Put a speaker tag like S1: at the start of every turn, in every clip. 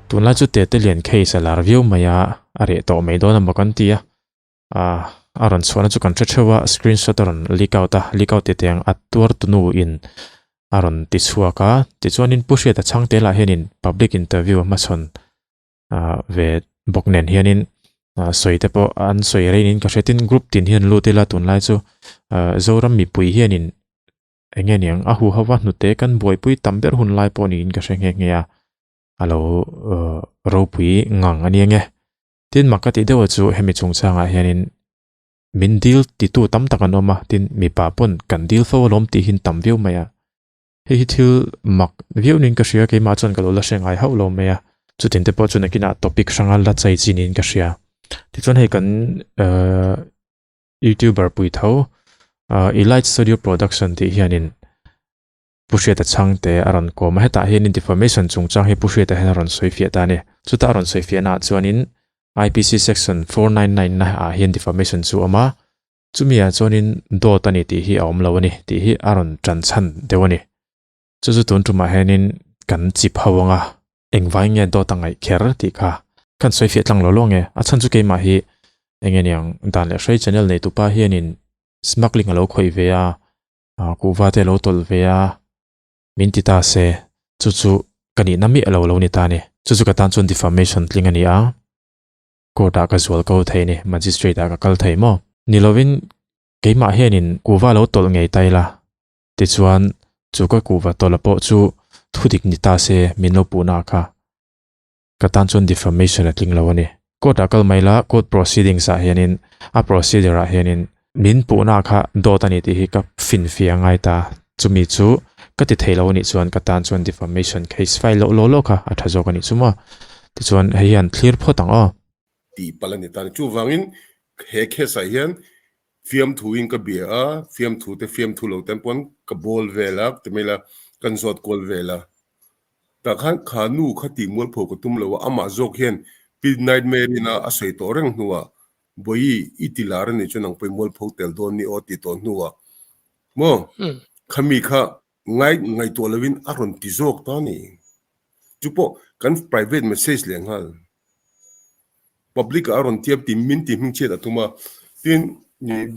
S1: Tunlai chu tete lian case a lar viau mai a, a reh tawh mai dawn emaw kan ti a. Ah, a rawn chhuahna chu kan hre theuh a, screenshot a rawn leak out a, leak out tete ang a tuar tunu in a rawn ti chhuak a. Tichuanin Pu Hriata Chhangte lah hianin public interview a hmachhawn ah ve bawk nen hianin ah sawi te pawh an sawi reinin ka hre tin group tin hian lut ila tunlai chu ah Zoram mipui hianin Eng nge niang, a huhova hnute kan buaipui tam ber hun lai pawh niin ka hre nghe nghe a, a lo ropui ngang a nia nge. Tin, mak ka tih deuh chu hemi chungchangah hianin min dil titu tam tak an awm a, tin mipa pawn kan dil fo alawm tih hi tam viau mai a. Hei hi thil mak viau niin ka hria, keimah chuan ka lo la hre ngai hauh lo mai a. Chutin te pawh chu nakinah topic hranga la chai chi niin ka hria. Tichuan hei kan Youtuber pui tho Elite Studio Production tih hianin Pu Hriata Chhangte a rawn kawm a, hetah hianin defamation chungchang hi Pu Hriata hian a rawn sawi fiah ta a ni. Chuta a rawn sawi fiahnaah chuanin IPC section 499 na ah hian defamation chu a awm a, chumi ah chuanin dawt a ni tih hi a awm lo a ni tih hi a rawn tan chhan deuh a ni. Chu chu tun tumah hianin kan chip ho ang a, engvai nge dawt a ngaih kher tih kha kan sawi fiah tlang lo lo nge. A chhan chu keimah hi eng nge niang dan leh hrei channel nei tupa hianin smuggling a lo khawih ve a, kuhva te a lo tawlh ve a, min ti ta se chu chu ka nihna miah lo lo ni ta a ni. Chu chu ka tan chuan defamation tling a ni a, court ah ka zual ko thei a ni, magistrate ah ka kal thei maw? Ni lovin keimah hianin kuhva lo tawlh ngei ta ila Tichuan, chu ka kuhva tawla pawh chu thudik ni ta se min lo puhna kha ka tan chuan defamation a tling lo a ni. Court ah kal mai la, court proceedings ah hianin a procedure ah hianin min puhna kha dawt a ni tih hi ka finfiah ngai ta. Chumi chu ka ti thei lo a nih chuan ka tan chuan defamation case file loh law law kha a tha zawk a nih chu maw. Tichuan, hei hian thlir phawt ang aw.
S2: Tih palh a ni ta a ni. Chuvangin he case ah hian Fiamthu in ka bia a, fiamthu te fiamthu lo ten pawn ka bawl vel a, ti mai la, kan zawt kual vel a. Tah khan kha nu kha tih mualpho ka tum lo a, amah zawk hian Pi Nightmare in a a sawi tawh reng hnuah Bawihi i ti lar a nih chuan nang pawh i mualpho tel dawn ni aw ti tawh hnuah maw khami kha ngai ngaihtuah lovin a rawn ti zawk ta ni. Chu pawh kan private message leh nghal. Public ah a rawn tiam ti min ti hming chhiat a tum a, tin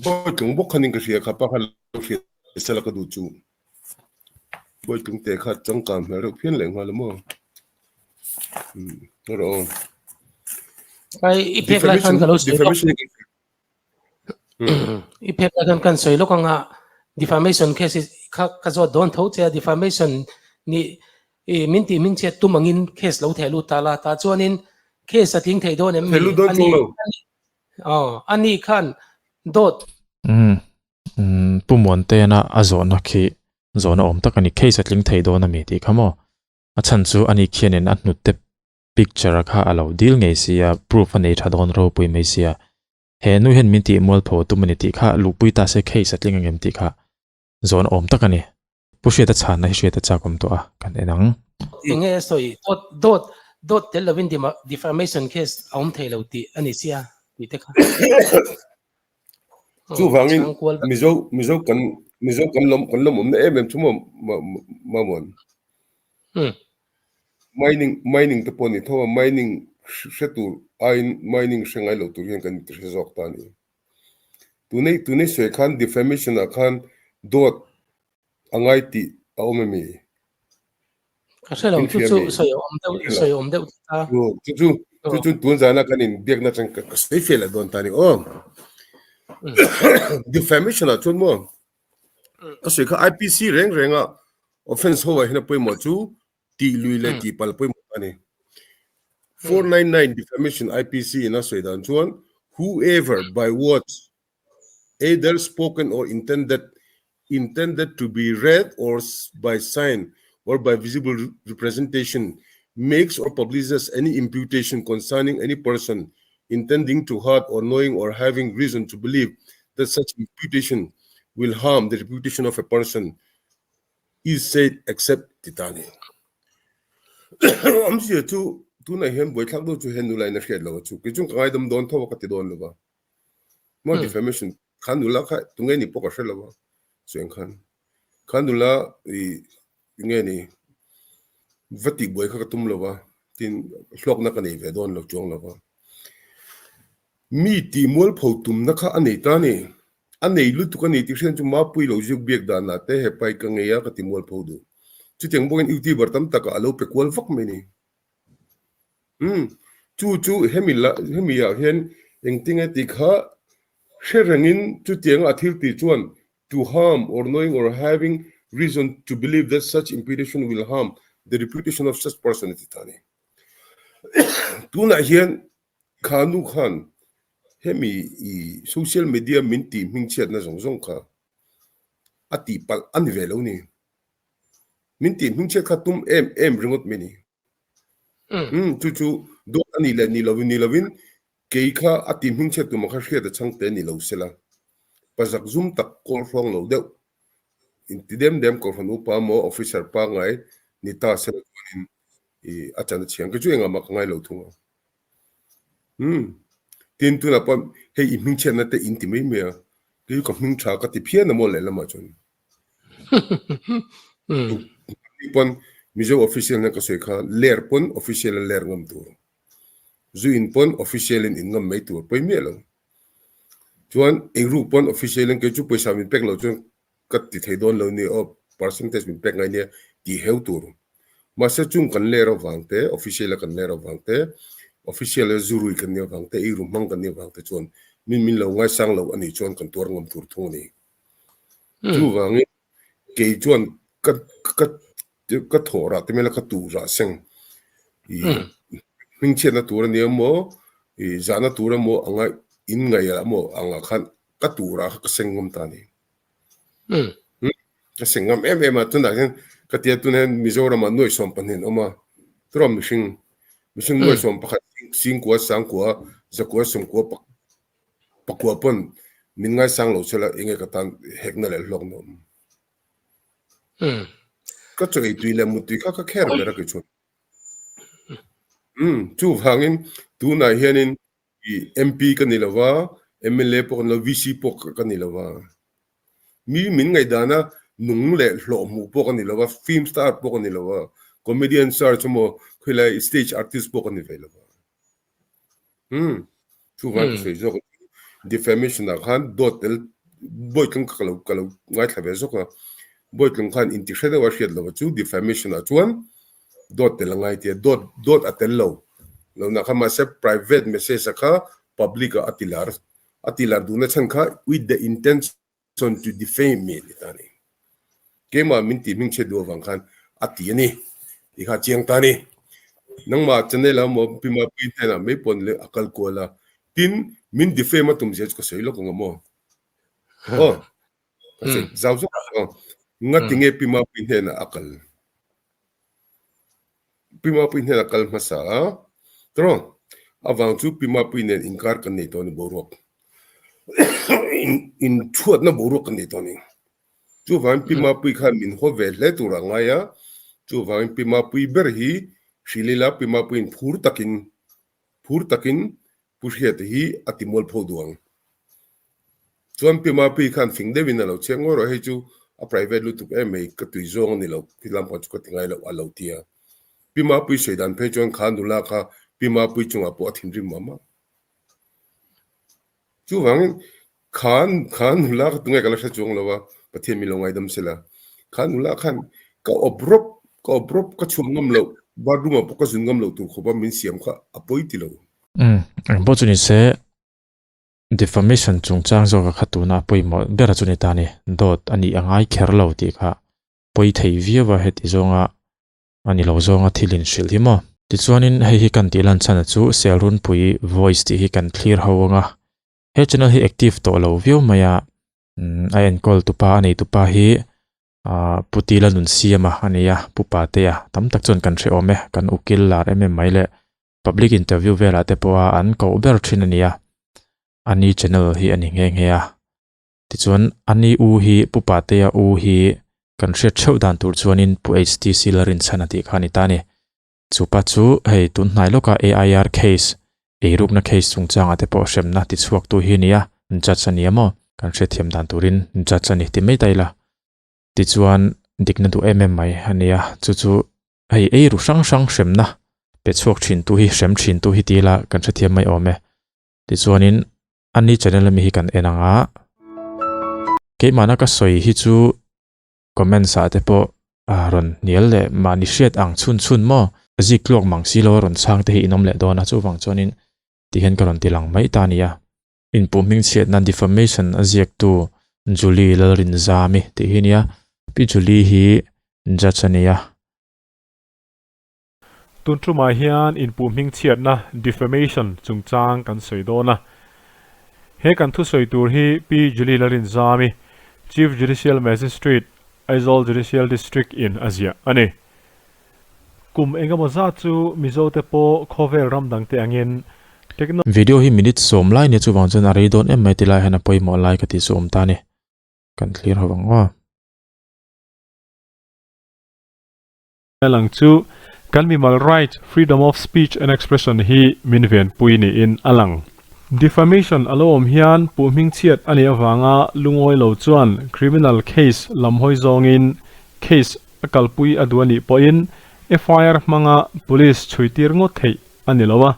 S2: Bawitlung bawk khanin ka hria kha pa khan lo hria sela ka duh chu. Bawitlung te kha changkang hmel reuh phian leh nghal a maw. Umm rawh aw.
S3: Ai i phek lai khan ka lo sawi lawk. I phek lai khan kan sawi lawk anga defamation case kha ka zawt dawn tho che a defamation ni i min tih hming chhiat tum angin case lo theh lut ta la tah chuanin case a tling thei dawn em ni ani aw ani khan dawt
S1: Umm umm Pu Muantena a zawhna khi zawhna awm tak a ni case a tling thei dawn a mi tih kha maw a chhan chu ani khianin a hnute picture a kha a lo dil ngei sia proof a nei tha dawn ropui mai sia he nu hian min tih mualpho tum a ni tih kha luhpui ta se case a tling ang em tih kha zawn awm tak a ni. Pu Hriata chhanna hi Hriata chak awm tawh a, kan en ang.
S3: Enge a sawi dawt dawt dawt tel lovin defamation case a awm thei lo tih a ni sia tih te kha.
S2: Chuvangin Mizo Mizo kan Mizo kan lawm kan lawm awmna em em chu maw Mamuan. Mining mining te pawh a ni tho a, mining hre tur aiin mining hre ngai lo tur hian kan hre zawk ta a ni. Tunei tunei sawi khan defamation ah khan dawt a ngai tih a awm em i?
S3: Ka hre lo chu chu sawi awm deuh sawi awm deuh ta.
S2: Chu chu chu chu tun zana kan in biakna chang ka sawi fiah leh dawn ta a ni aw. Defamation ah chuan maw ka sawi kha IPC reng reng a offence ho ah hian a pawimawh chu tih lui leh tih palh pawimawh a ni. 499 defamation IPC in a sawi dan chuan whoever by words either spoken or intended intended to be read or by sign or by visible representation makes or publishes any imputation concerning any person intending to hurt or knowing or having reason to believe that such imputation will harm the reputation of a person is said except ti ta ni. Awmzia chu tunah hian buaithlak deuh chu he nula in a hriat lo a chu kei chuan ka ngaidam dawn tho a ka ti dawn lo va. Maw defamation kha nula kha tunge ni pawh ka hre lo a chuan khan kha nula i nge ni va tih buai kha ka tum lo va. Tin, hlawkna ka nei ve dawn lo chuang lo va. Mi tih mualpho tumna kha a nei ta a ni. A nei lutuk a ni tih hriat chu Mapui lo ziak biak danah te he pai ka ngei a ka ti mualpho duh. Chutiang bawkin YouTuber tam takah a lo pe kual vak mai a ni. Umm, chu chu hemi la hemi ah hian engtinge tih kha hre rengin chutianga a thil tih chuan to harm or knowing or having reason to believe that such imputation will harm the reputation of such person a ti ta a ni. Tunah hian kha nu khan hemi i social media min tih hmingchhiatna zawng zawng kha a tihpalh a ni ve lo ni. Min tih hmingchhiat kha tum em em ringawt mai ni. Umm chu chu dawt a nih leh nih lovin ni lovin kei kha a ti hmingchhiat tum ang kha hriat a chhang te ni lo sela. Pazak zum tak kawl hrawng lo deuh inti dem dem kohhran upa maw officer pangngai ni ta sela chuanin ih a chan a chhiang kei chu engah mah ka ngai lo thung a. Umm tin tunah pawh hei i hmingchhiatna te in ti mai mai a kei chu ka hming tha ka ti phian a maw lehlamah chuan. Pawn Mizo official na ka sawi kha ler pawn official a ler ngam tur. Zu in pawn official in in ngam mai tur pawi miah lo. Chuan eiruk pawn official in kei chu pawisa min pek lo chuan ka ti thei dawn lo ni aw percentage min pek ngai nia tih heu tur. Mahse chung kan ler avang te official a kan ler avang te official a zu rui kan nih avang te eiru hmang kan nih avang te chuan min min lo ngaisang lo anih chuan kan tuar ngam tur thung a ni. Chuvangin kei chuan ka ka ka thawh rah te mela ka tuh rah seng i hmingchhiatna tur ania maw i zahna tur emaw anga in ngaih ah maw angah khan ka tuh rah kha ka seng ngam ta a ni. Ka seng ngam em em a tunah hian ka tia tunah hian Mizoramah nuai 12 an awm a turaw mihring mihring nuai 11 singkua sangkua zakua sawmkua Pakua pawn min ngaisang lo chela enge ka tan hekna leh hlawk na awm. Ka chaw ei tui leh mut tui kha ka kher ber a kei chuan. Umm chuvangin tunah hianin i MP ka ni lova, mla pawh ka ni lo, VC pawh ka ni lova. Mi min ngaihdana nung leh hlawh hmuh pawh ka ni lova, film star pawh ka ni lova, comedian star chu maw khawilai stage artist pawh ka ni ve lova. Umm chuvang ka sawi zawk defamation ah khan dawt tel bawitlung kha ka lo ka lo ngaithla ve zawk a bawitlung khan inti hre deuh a hriat lo chu defamation ah chuan dawt tel a ngai tia dawt dawt a tel lo lo nah kha mahse private message a kha public ah a ti lar a ti lar duhna chhan kha with the intention Chuan to defame me ni ta ni. Keimah min tih hming chhiat duh avang khan a ti a ni tih kha a chiang ta a ni. Nangmah channel a maw Pi Mapui hnenah mai pawn leh a kal kual a, tin min defame a tum zia chu ka sawi lawk ang a maw? Aw, ka sawi zau zawk ang. Ngati nge Pi Mapui hnenah a kal? Pi Mapui hnenah kal hmasa a, tawng avang chu Pi Mapui nen inkar kan nei tawh a ni boruak. Inthuatna boruak kan nei tawh a ni. Chuvangin Pi Mapui khan min haw ve hle tur a ngai a, chuvangin Pi Mapui ber hi hrilh ila Pi Mapuiin phur takin phur takin Pu Hriata hi a ti mualpho duh ang. Chuan Pi Mapui khan fing deuhin a lo chhiat ngawi rawh, hei chu a private lutuk em mai, ka tui zawng a ni lo, khi lam pawh chu ka ti ngai lo a lo ti a. Pi Mapui sawi dan phei chuan kha nula kha Pi Mapui chungah pawh a thinrim mah mah. Chuvangin kha kha nula kha tunge ka la hre chuang lo a, Pathian min lo ngaidam sela. Kha nula khan ka awp rawp, ka awp rawp, ka chhuak ngam loh, bathroom ah pawh ka zun ngam loh tur khawpa min siam kha a pawi ti lo.
S1: Umm, engpawh chu ni se, defamation chungchang zawka kha tuna pawimawh bera chu ni ta ni, dawt a nih a ngai kher lo tih kha pawi thei viau a heti zawnga a ni lo zawnga thil in hrilh hi maw. Tichuanin hei hi kan tih lan chhan chu Selrunpui Voice tih hi kan thlir ho anga he channel hi active tawh lo viau mai a, a enkawl tupa a nei tupa hi ah Pu Tila Nunsiama a ni a, Pu Patea tam tak chuan kan hre awm e, kan ukil lar em em mai leh public interview velah te pawha an koh ber thin a ni a, a ni channel hi a ni nghe nghe a. Tichuan, a ni u hi Pu Patea u hi kan hriat theuh dan tur chuanin Pu HTC la rinchhan a tih kha a ni ta a ni. Chu pa chu hei tun hnai lawka AIR case, eirukna case chungchangah te pawh hremna tichhuaktu hi a ni a, judge a ni a maw? Kan hriatthiam dan turin judge a ni ti mai ta ila. Tichuan, dikna duh em em mai a ni a, chu chu hei eiru hrang hrang hremna. pe chhuak thin tu hi hrem thin tu hi ti ila kan hrethiam mai awm e. Tichuanin ani channel ami hi kan en ang a, keimahna ka sawi hi chu comments ah te pawh a rawn hnial leh mahni hriat ang chhun chhun maw zik tluak mang si lo a rawn chhang te hi in awm leh dawn a, chuvang chuanin tihian ka rawn ti lang mai ta a ni a. Inpuh hmingchhiatna defamation a ziaktu Julie Lalrinzami tih hi a nia, Pi Julie hi judge a ni a.
S4: Tun tumah hian inpuh hmingchhiatna defamation chungchang kan sawi dawn a. He kan thusawi tur hi Pi Julie Larinzami, Chief Judicial Magistrate, Aizawl Judicial District in a ziah a ni. Kum engemaw zat chu Mizote pawh khawvel ram dangte angin techno.
S1: Video hi minute sawm lai nia chuvang chuan a rei dawn em mai ti lai hian a pawimawh lai ka tih chu awm ta a ni. Kan thlir ho ang aw.
S4: A lang chu kan mimal right, freedom of speech and expression hi min venpui niin a lang. Defamation a lo awm hian puh hmingchhiat a nih avanga lungawi lo chuan criminal case lam hawi zawngin case a kalpui a duh a nih pawhin FIR hmanga police chhuitir ngawt theih a ni lo a,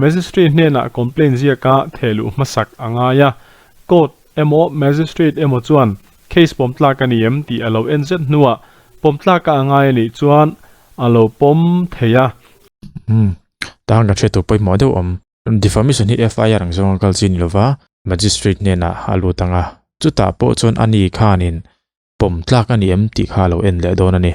S4: magistrate hnenah complaint ziaka thehluh hmasak a ngai a, court emaw magistrate emaw chuan Case pawm tlak a ni em tih a lo en zet hnuah pawm tlaka a ngai a nih chuan a lo pawm thei a.
S1: Umm, tang kan hriat tur pawimawh deuh awm. Defamation hi FIR ang zawnga kal chi ni lova Magistrate hnenah a lut ang a, chutah pawh chuan a ni khanin pawm tlak a ni em tih kha a lo en leh dawn a ni.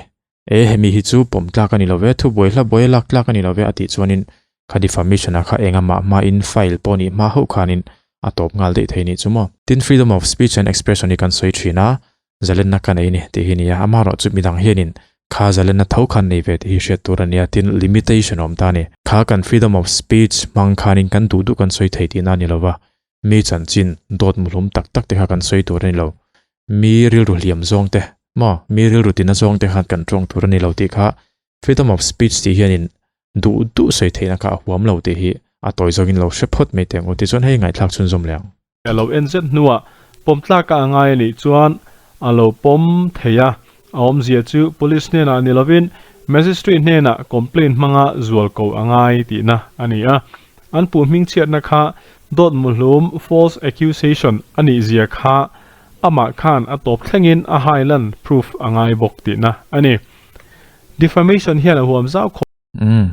S1: E, hemi hi chu pawm tlak a ni lo ve, thubuai hla buai a lak tlak a ni lo ve a tih chuanin kha defamation-a kha eng amah hmain file pawh nih hma hauh khanin a tawp nghal daih thei nih chu maw. Tin, freedom of speech and expression hi kan sawi thin a, zalenna ka nei ni tih hi nia, amaherawh chu midang hianin kha zalenna tho khan nei ve tih hi hriat tur a nia, tin limitation a awm ta a ni. Kha kan freedom of speech hmang khanin kan duh duh kan sawi thei tihna a ni lo va, mi chanchin dawt muhlum tak tak te kha kan sawi tur a ni lo, mi rilru hliam zawng te maw, mi rilru tina zawng te khan kan tawng tur a ni lo tih kha freedom of speech tih hianin duh duh sawi theihna kha a huam lo tih hi a tawi zawngin lo hre phawt mai teh ang u tichuan hei ngaihthlak chhunzawm leh ang.
S4: A lo en zet hnuah pawm tlaka a ngai a nih chuan a lo pawm thei a, a awmzia chu police hnenah ni lovin magistrate hnenah complaint hmanga zual ko a ngai tihna a ni a. An puh hmingchhiatna kha dawt muhlum, false accusation, a nih zia kha amah khan a tawp thlengin a hailan, proof, a ngai bawk tihna a ni. Defamation hian a huam zau khawp.
S1: Umm.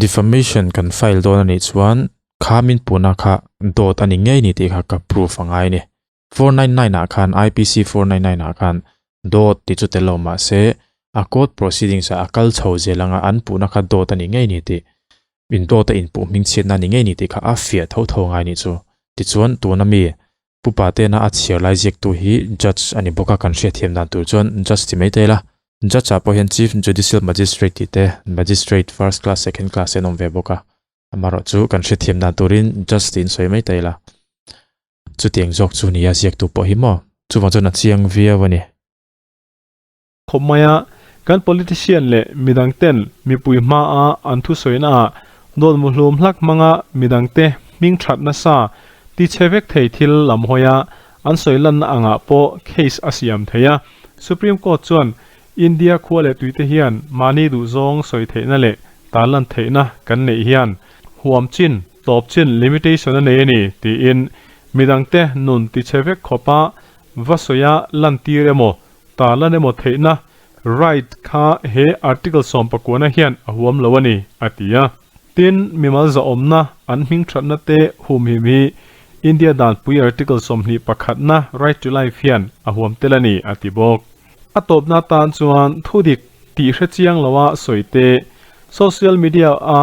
S1: Defamation kan file dawn a nih chuan kha min puhna kha dawt a ni ngei ni tih kha ka proof a ngai a ni. 499 ah khan IPC 499 ah khan dawt tih chu tel lo mah se a court proceedings ah a kal chho zel anga an puhna kha dawt a ni ngei ni tih in dawt a inpuh hmingchhiatna a ni ngei ni tih kha a fiah tho tho ngai nih chu. Tichuan tuna mi Pu Patena a chhiar lai ziaktu hi Judge a ni bawk a kan hriatthiam dan tur chuan Judge ti mai ta ila. Judge ah pawh hian Chief Judicial Magistrate tih te Magistrate First Class Second Class te an awm ve bawk a. Amaherawh chu kan hriatthiam dan turin Judge tiin sawi mai ta ila. Chutiang zawk chu nia ziaktu pawh hi maw? Chuvang chuan a chiang viau a ni.
S4: Khawp mai a, kan politician leh midang ten mipui hmaa an thusawina ah dawt muhlum hlak hmanga midang te hming that nasa ti chhe vek thei thil lam hawi a an sawi lanna angah pawh case a siam thei a. Supreme Court chuan India khua leh tuite hian mahni duhzawng sawi theihna leh tarlan theihna kan neih hian huam chin tawp chin limitation a nei a ni tiin midangte nun ti chhe vek khawpa va sawia lantir emaw tarlan emaw theihna right kha he article sawmpakuana hian a huam lo a ni, a ti a. Tin, mimal zahawmna an hming thatna te humhim hi India danpui article 21 na right to life hian a huam tel a ni, a ti bawk. A tawpna atan chuan thudik tih hre chiang loa sawi te, social media a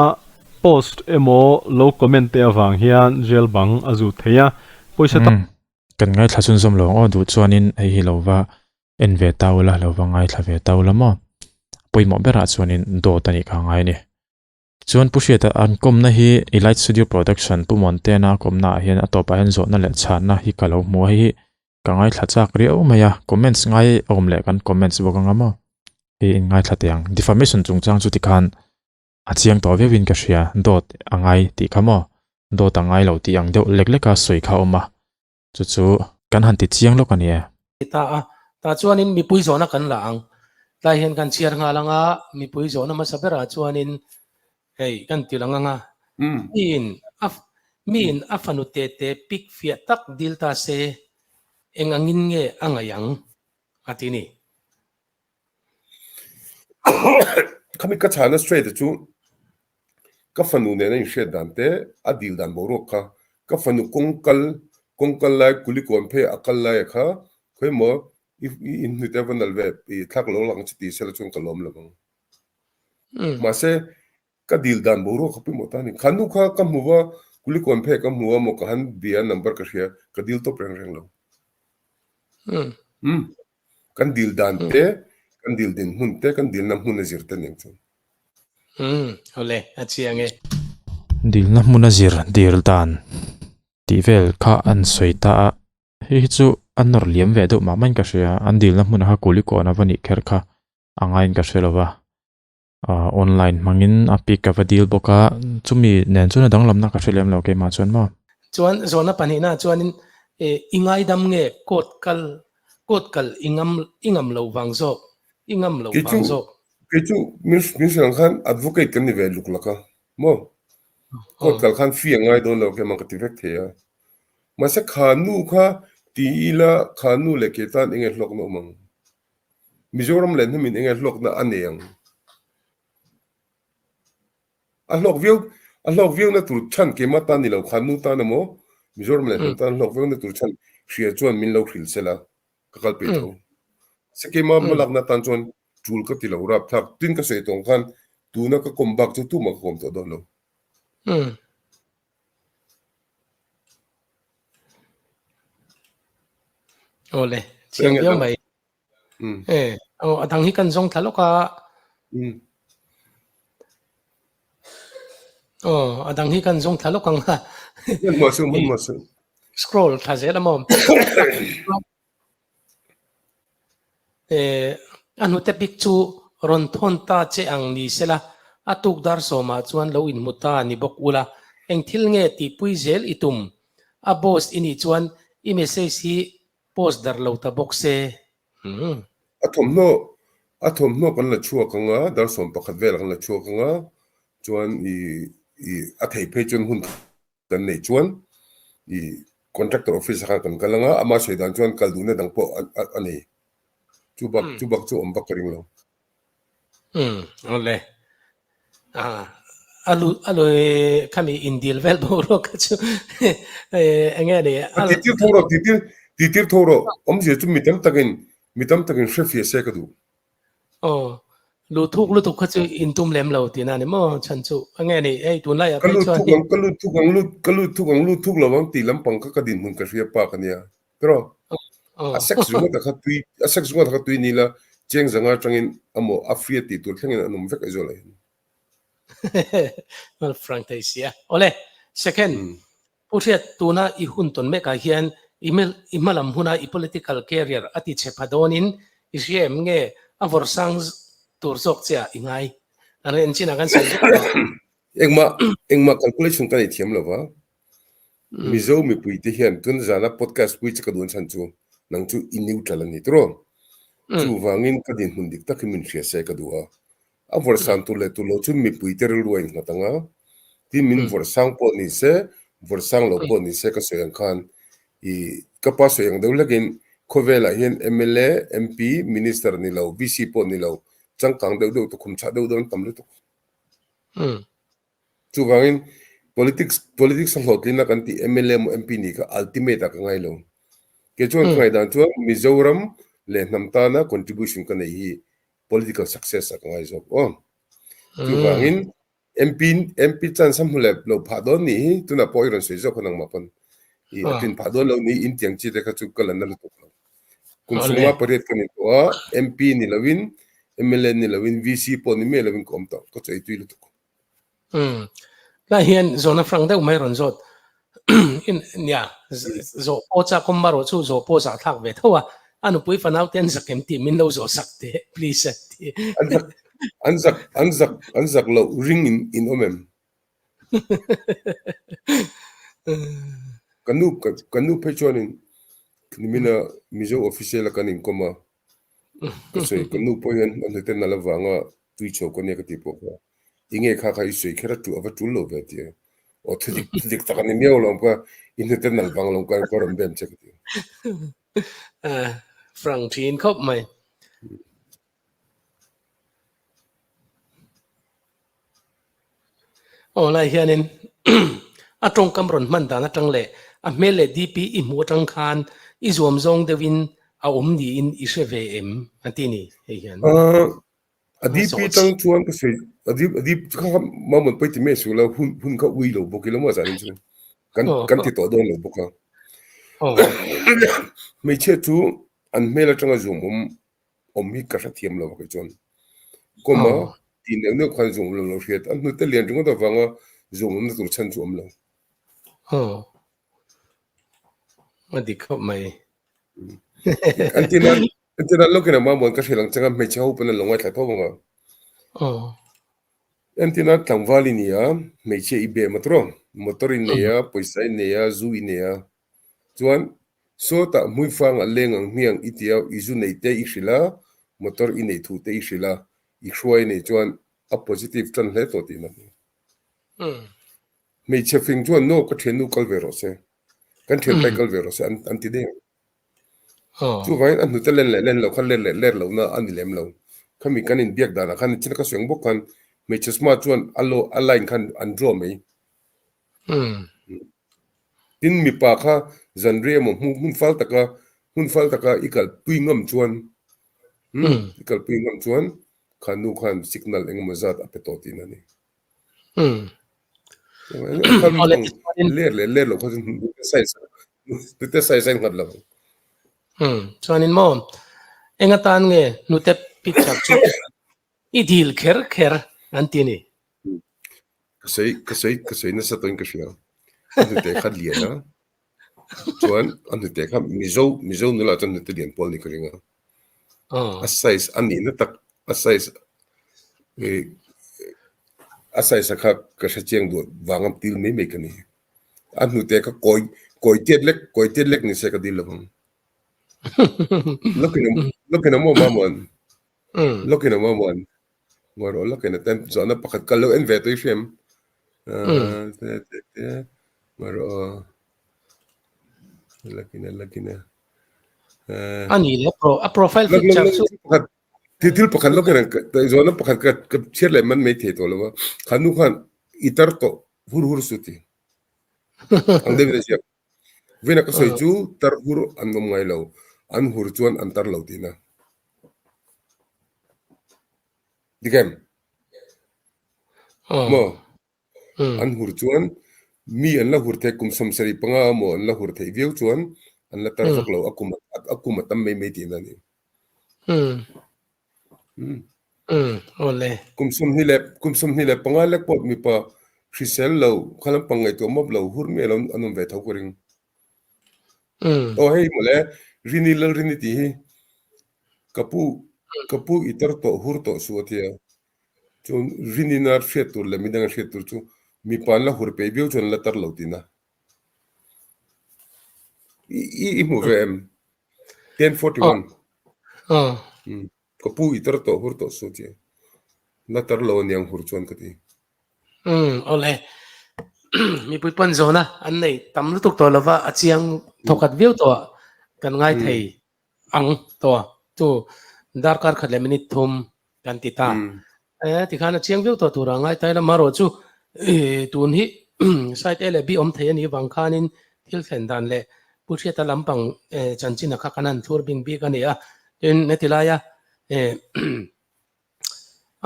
S4: post emaw lo comment te avang hian jail bang a zut thei a, pawisa tam
S1: Kan ngaithla chhunzawm lo ang aw duh chuanin hei hi lo va en ve ta ula lo va ngaithla ve ta ula maw pawimawh berah chuanin dawt a nih kha ngai a ni. Chuan Pu Hriata an kawmna hi Elite Studio Production Pu Muantena a kawmna ah hian a tawpah hian zawhna leh chhanna hi ka lo hmu a hei hi ka ngaithla chak riau mai a comments ngai awm leh kan comments bawk anga maw hei in ngaithla teh ang defamation chungchang chu tikhan a chiang tawh viauin ka hria dawt a ngai tih kha maw dawt a ngai lo tih ang deuh lek leka sawi kha a awm a chu chu kan han ti chiang lawk a ni e.
S3: Ta a, tah chuanin mipui zawhna kan la ang. Tlai hian kan chhiar nghal anga mipui zawhna hmasa berah chuanin. Hei kan ti lang anga miin a miin a fanu te te pik fiah tak dil ta se eng angin nge a ngaih ang a ti ni.
S2: Khami ka chhana straight a chu ka fanu nena inhriat dan te a dil dan boruak kha ka fanu kawng kal kawng kal lai kulikawn phei a kal lai a kha khawimaw i inhnute a va nal ve i thlak lo lang chi ti sela chuan ka lawm lo ang. Mahse, ka dil dan boruak kha pawimawh ta a ni. Kha nu kha ka hmu va, Kulikawn phei ka hmu a maw ka han bia number ka hria, ka dil tawp reng reng lo. Umm, kan dil dan te, kan dil din hmun te, kan dilna hmun a zir te nen chuan.
S3: Umm, awle, a chiang e.
S1: Dilna hmun a zir dil dan tih vel kha an sawi ta a, hei hi chu a nawr liam ve deuh mah maiin ka hria, an dilna hmunah kha Kulikawn a va nih kher kha. a ngaiin ka hre lo va, ah online hmangin a pic ka va dil bawk a, chumi nen chuan a danglamna ka hre lem lo keimah chuan maw.
S3: Chuan zawhna pahnihna chuanin eh i ngaidam nge court kal court kal i ngam i ngam lo vang zawk i ngam lo vang zawk.
S2: Kei chu min min hrilh ang khan advocate kan ni ve luk lak a maw, court kal khan fee a ngai dawn lo keimah ka ti vek thei a, mahse kha nu kha ti ila kha nu leh kei tan enge hlawkna awm ang. Mizoram leh hnumin enge hlawkna a nei ang? A hlawk viau, a hlawk viauna tur chhan keimah tan ni lo khan nu tan emaw Mizoram leh hnam tan hlawk viauna tur chhan hria chuan min lo hrilh sela ka kal peih tho. Se keimah hmalakna tan chuan tul ka ti lo rapthlak. Tin ka sawi tawng khan tuna ka kawm bak chu tumah ka kawm tawh dawn lo.
S3: Awle, chiang viau mai. E, aw a dang hi kan zawng thla lawk a. Aw, a dang hi kan zawng thla lawk ang a. Scroll thla zel a maw. Eh, a hnute bik chu rawn thawn ta che ang ni sela, a tuk dar sawmah chuan lo inhmu ta ni bawk ula, eng thil nge tihpui zel i tum? A boss i nih chuan i message hi post darh lo ta bawk se. Umm.
S2: A thawmhnaw, a thawmhnaw kan la chhuak ang a, dar 11 velah kan la chhuak ang a, chuan i, i, a theih phei chuan hun kan neih chuan i contractor office ah khan kan kal anga ama sawi dan chuan kal duhna dang pawh a nei chu bak chu bak chu awm vak ka ring lo.
S3: Umm awle ah a lu a lu khami indil vel boruak kha chu enge ni
S2: a titir tho rawh titir titir tho rawh awmzia chu mi tam takin mi tam takin hre fiah se ka duh.
S3: Aw, lu thuk lutuk kha chu in tum lem lo tihna a ni maw? Chhan chu a nge ni, hei tunlaiah
S2: phei chuan hi. Ka lut thuk ang, ka lut thuk ang, ka lut thuk ang, lut thuk lo ang tih lampang kha ka dinhmun ka hria pa ka nia. Tiraw? A sex ringawt a kha tui, a sex ringawt a kha tui ni la, cheng zanga atangin amaw a free a tih tur thlengin an awm vek Aizawl ah hian.
S3: Mal frank thei sia. Awle, second, Pu Hriat, tuna i hun tawn mekah hian i i hmalam huna i political career a ti chhe pha dawnin i hria em nge a vawrh sang tur zawk che ah i ngai? An en chinah kan sawi zuk tawh.
S2: Engmah engmah calculation ka nei thiam lo va, Mizo mipui te hian tun zana podcast pui che ka duan chhan chu nang chu i neutral a ni tiraw? Chuvangin ka dinhmun dik tak hi min hria se ka duh a, A vawrh sang tur leh tur lo chu mipuite rilru a innghat ang a, tin min vawrh sang pawh ni se, vawrh sang lo pawh ni se ka sawi ang khan i ka pa sawi ang deuh hlekin khawvelah hian mla, MP, Minister ni lo, VC pawh ni lo, changkang deuh deuh tukhum chhah deuh deuh an tam lutuk. Chuvangin politics politics a hlawhtlina kan tih mla emaw MP nih kha ultimate ah ka ngai lo. Kei chuan ka ngaihdan chuan Mizoram leh hnam tana contribution ka nei hi political success ah ka ngai zawk aw. Chuvangin MP MP chance a hmu leh lo phah dawn nih hi tunah pawh i rawn sawi zawk kha nangmah pawn i a tlin phah dawn lo ni in tiang chi te kha chu ka la na lutuk lo. Kum sawmnga pariat ka ni tawh a, MP ni lovin mla ni lovin VC pawh ni miah lovin ka awm tawh ka chawi tui lutuk.
S3: Umm. Tlai hian zawhna hrang deuh mai rawn zawt in nia zawh pawh chak awm erawh chu zawh pawh zah thlak ve tho a, a nupui fanau te an zak em tih min lo zawh sak teh please a ti.
S2: An zak an zak an zak an zak loh ring in in awm em? Ka nu ka nu phei chuanin nimina Mizo official a kan inkawm a, ka sawi ka nu pawh hian a hnute nal avanga tui chho ka nia ka tih pawh kha. Tinge kha kha i sawi kher a tu a va tul lo ve ti a. Aw thudik thudik tak a ni miau lo ka i hnute nal vang lo ka ka rawn bem che ka ti.
S3: Frank thin khawp mai. Aw lai hianin a tawngkam rawn hman dan atang leh a hmel leh DP i hmuh atang khan i zuam zawng deuhin a awm niin i hre ve em a ti ni hei hian.
S2: A DP tang chuan ka sawi a DP a DP kha kha mamawt pawi ti mai suh la hun hun kha ui lo bawk ila maw zan in chu kan kan ti tawh dawn lo bawk a. Hmeichhia chu an hmel atanga zuam awm awm hi ka hrethiam lo a kei chuan kawma tih neuh neuh khan zuam awm lo lo hriat a hnute lian ringawt avanga zuam awmna tur chhan chu awm lo.
S3: A dik khawp mai.
S2: An ti nan an ti nan lawkin a mamawh ka hrilh ang changa hmeichhe ho pawn an lo ngaithla tho ang a. An ti nan tlangval i ni a, hmeichhia i bem a tawrh, motor i nei a, pawisa i nei a, zu i nei a. Chuan sawtah hmuifang a leng ang hmiang i ti a, i zu nei te i hrilh a, motor i nei thu te i hrilh a, i hruai nei chuan a positive tan hle tawh tihna a ni. Hmeichhe fing chuan no ka thiannu kal ve rawh se, kan thianpai kal ve rawh se an ti daih ang. Chuvangin a hnute len leh len loh kha ler leh ler lohna a ni lem lo. Khami kan inbiak danah khan nichina ka sawi ang bawk khan hmeichhe smart chuan a law a line khan an draw mai. Tin mipa kha zanriah emaw hmu hmun fal taka hmun fal taka i kalpui ngam chuan i kalpui ngam chuan kha nu khan signal engemaw zat a pe tawh tihna a ni. Ler leh ler lo kha chu hnute size hnute size a innghat lo.
S3: Chuanin maw eng atan nge hnute picture chu i dil kher kher an ti a ni.
S2: Ka sawi ka sawi ka sawi nasa tawhin ka hria. A hnute kha lian a, chuan a hnute kha Mizo Mizo nula chuan hnute lian pawl a ni ka ring a. A size a nihna tak a size a size a kha ka hre chiang duh vanga dil mai mai ka ni. A hnute kha kawi kawi tiat lek kawi tiat lek ni se ka dil lovang. Lawkin lawkin a maw mamuan lawkin a mamuan ngawi rawh lawkin a ten zawhna pakhat kal lo en ve tawh i hriam te te te ngawi rawh aw lawkin a lawkin a.
S3: A ni le pro a profile picture chu
S2: pakhat thil thil pakhat lawk hian zawhna pakhat ka ka chhiat leh man mai thei tawh lo a kha nu khan i tar tawh hur hur su ti ang deuhin a ziak vena ka sawi chu tar hur an awm ngai lo an hur chuan an tar lo tihna dik em maw An hur chuan mi an la hur theih kum 75 emaw an la hur theih viau chuan an la tar vak lo a kum a kum a tam mai mai tihna a ni. Kum 20 leh kum 25 lek pawh mipa hrisel lo kha lampang ngaihtuah mawp lo hur miah lo an awm ve tho ka ring. Aw hei mawle Rini Lalrini tih hi ka pu ka pu i tar tawh hur tawh suh a tia. Chuan rinina hriat tur leh midanga hriat tur chu mipa an la hur peih viau chuan an la tar lo tihna. I i i hmu ve em? 1041. Ka pu i tar tawh hur tawh su chi. La tar lo aniang hur chuan ka ti.
S3: Umm awle. Mipui pawn zawna an nei tam lutuk tawh lova a chiang thawkhat viau tawh kan ngai thei. Ang tawh chu darkar khat leh minute thum kan ti ta. E tikhan a chiang viau tawh tura ngai ta ila marawh chu tun hi side A leh B awm thei a nih vang khanin thil thlen dan leh Pu Hriata lampang chanchin a kha kan han thlur bing bik a ni a. Tin heti laia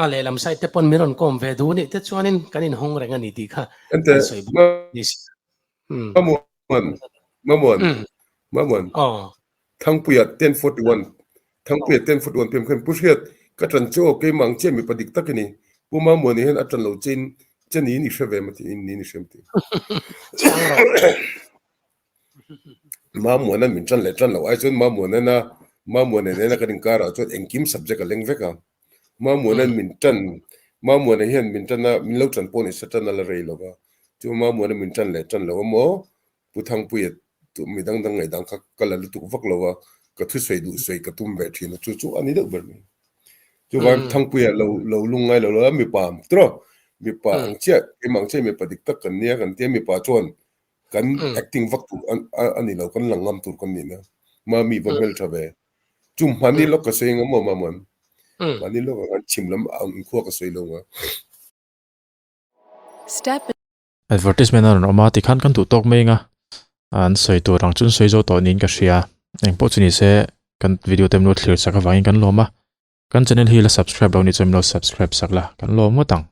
S3: a lehlam side te pawn min rawn kawm ve duh nih te chuanin kan inhawng reng a ni tih kha kan sawi bawk a ni.
S2: Mamuan, Mamuan, Mamuan. Thangpuia 1041, Thangpuia 1041 pem khan Pu Hriat ka ṭan che aw keimah ang chiah mipa dik tak i ni. Pu Mamuani hian a ṭan lo che in che niin i hre ve maw tiin niin i hre maw? Mamuana min ṭan leh ṭan loh ai chuan Mamuanana Mamuana nena kan inkarah chuan engkim subject a leng vek a. Mamuana min ṭan Mamuana hian min ṭan a min lo ṭan pawh ni se ṭan a la rei lo va. Chu Mamuana min ṭan leh ṭan lo a maw Pu Thangpuia chu mi dang dang ngaih dang kha ka la lutuk vak lo a, ka thusawi duh sawi ka tum ve thin a, chu chu a ni deuh ber mai. Chuvang Thangpuia lo lo lung ngai lo lo a mipa tiraw? Mipa ang chiah, keimah ang chiah mipa dik tak kan nia kan tia, mipa chuan kan acting vak tur a ni lo, kan lang ngam tur kan nih na. Mami va hmel tha ve. Chu hmani lawk ka sawi ngam maw Mamuan? Hmani lawk ah khan chhim lam ang inkhua ka sawi lo nga.
S1: Step Advertisement a rawn awm a tikhan kan duh tawk mai anga an sawi tur ang chu an sawi zo tawh niin ka hria. Engpawh chu ni se kan video te min lo thlir chak avangin kan lawm a. Kan channel hi la subscribe lo ni chuan min lo subscribe sak la kan lawm ngawt ang.